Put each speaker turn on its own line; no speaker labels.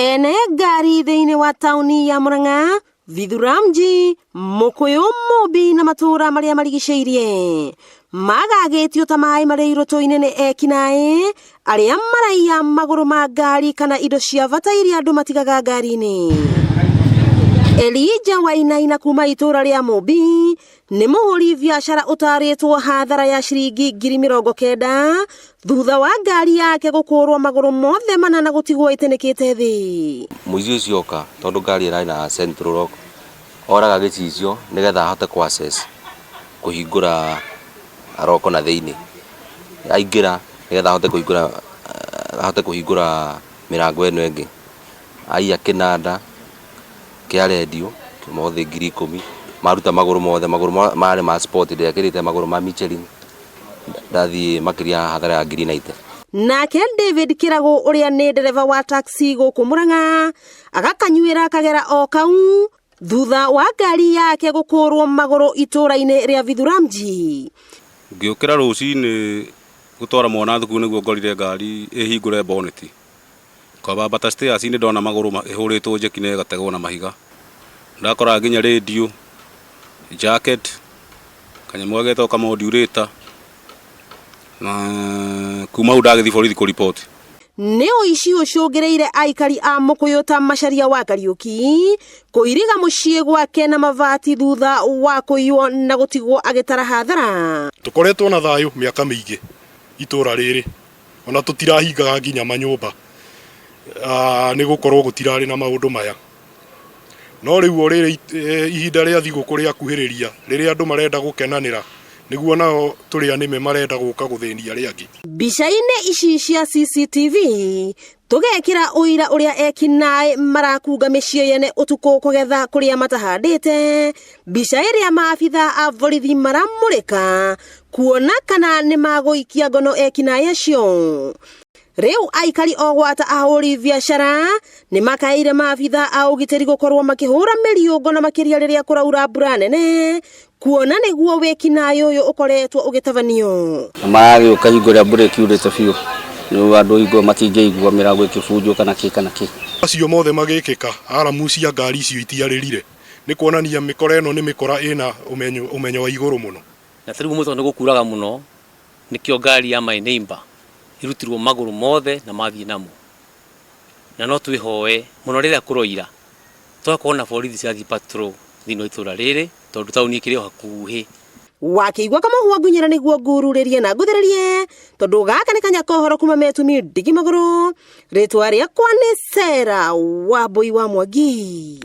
Ene ngari thĩinĩ wa taũni ya Murang'a, Vithuramji, Mũkũyũ, Mũmbi na matũũra marĩa marigicĩirie magagĩtio ta maĩ marĩ irũtũ-inĩ nĩ ekinaĩ arĩa maraiya magũrũ ma ngari kana indo cia bata iria andũ matigaga ngari-inĩ. Elijah Wainaina kuma itũũra rĩa Mũmbi nĩ mũhũri biacara ũtarĩtwo hathara ya ciringi 90,000 thutha wa ngari yake gũkũrwo magũrũ mothe mana na gũtigwo ĩtĩnĩkĩte thĩ.
Mũici ũcio oka tondũ ngari ĩrarĩ na central lock oraga gĩcicio nĩgetha ahote kũ access kũhingũra roko na thĩinĩ. Aingĩra nĩgetha ahote kũhingũra mĩrango ĩno ĩngĩ. Aiya kĩnanda kĩa rendio mothe 10,000 maruta magũrũ mothe, magũrũ marĩ ma sport ndekĩrĩte magũrũ ma Michelin ndathiĩ makĩria hathara ya 90,000.
Nake David Kĩragũ ũrĩa nĩ ndereba wa taxi gũkũ Murang'a agakanyuĩra kagera o kau thutha wa ngari yake gũkũrwo magũrũ itũũra-inĩ rĩa Vithuramji.
Ngĩũkĩra rũcinĩ gũtwara mwana thukuru nĩguo ngorire ngari ĩhingũre bonnet. Kwambata stairs nĩ ndona magũrũ ĩhũrĩtwo njeki na ĩgategwo na mahiga. Ndakora nginya radio, jacket, kanyamũ gagetagwo kamodulator na kuma hau ndagĩthiĩ borithi kũriboti.
Nĩ ũici ũcũngĩrĩire aikari a Mũkũyũ ta Macharia wa Kariũki kũiriga mũciĩ gwake na mabati thutha wa kũiywo na gũtigwo agĩtara hathara.
Tũkoretwo na thayũ mĩaka mĩingĩ itũra rĩrĩ ona tũtirahingaga nginya manyũmba nĩ gũkorwo gũtirarĩ na maũndũ maya. No rĩu o rĩrĩ ihinda rĩa thigũkũ rĩakuhĩrĩria rĩrĩa andũ marenda gũkenanĩra nĩguo nao tũrĩa nĩme marenda gũka gũthĩnia arĩa angĩ.
Mbica-inĩ ici cia CCTV tũgekĩra ũira ũrĩa ekinaĩ marakunga mĩciĩ yene ũtukũ kũgetha kũrĩa matahandĩte, mbica ĩrĩa maabitha a borithi maramũrĩka kuona kana nĩ magũikia ngono ekinaĩ acio. Rĩu aikari o gwata ahũri biacara nĩ makaĩire maabitha a ũgitĩri gũkorwo makĩhũra mĩriũngo na makĩria rĩrĩa kũraura mbura nene kuona nĩguo wĩkinaĩ ũyũ ũkoretwo ũgĩtabanio.
Na maragĩũka hingo ĩrĩa mbura ĩkiurĩte biũ nĩguo andũ hingo matingĩigua mĩrango ĩkĩbunjwo kana kĩ kana kĩ.
Acio mothe magĩkĩka aramu cia ngari icio itiarĩrire nĩ kuonania mĩkora ĩno nĩ mĩkora ĩna ũmenyo wa igũrũ mũno.
Na ta rĩu ũmũthĩ tondũ nĩ gũkuraga mũno nĩkĩo ngari ya my neighbor irutirwo magũrũ mothe na mathiĩ namo. Na no twĩhoe mũno rĩrĩa kũroira tũgakorwo na borithi cirathiĩ patrol thĩinĩ wa itũra rĩrĩ tondũ taũni ĩkĩrĩ o hakuhĩ.
Wakĩigua kamũhwa ngunyĩra nĩguo ngururĩrie na nguthĩrĩrie tondũ gaka nĩ kanya kohoro kuma metumi ndigi magũrũ. Rĩtwa rĩakwa nĩ Sarah Wambui wa Mwangi.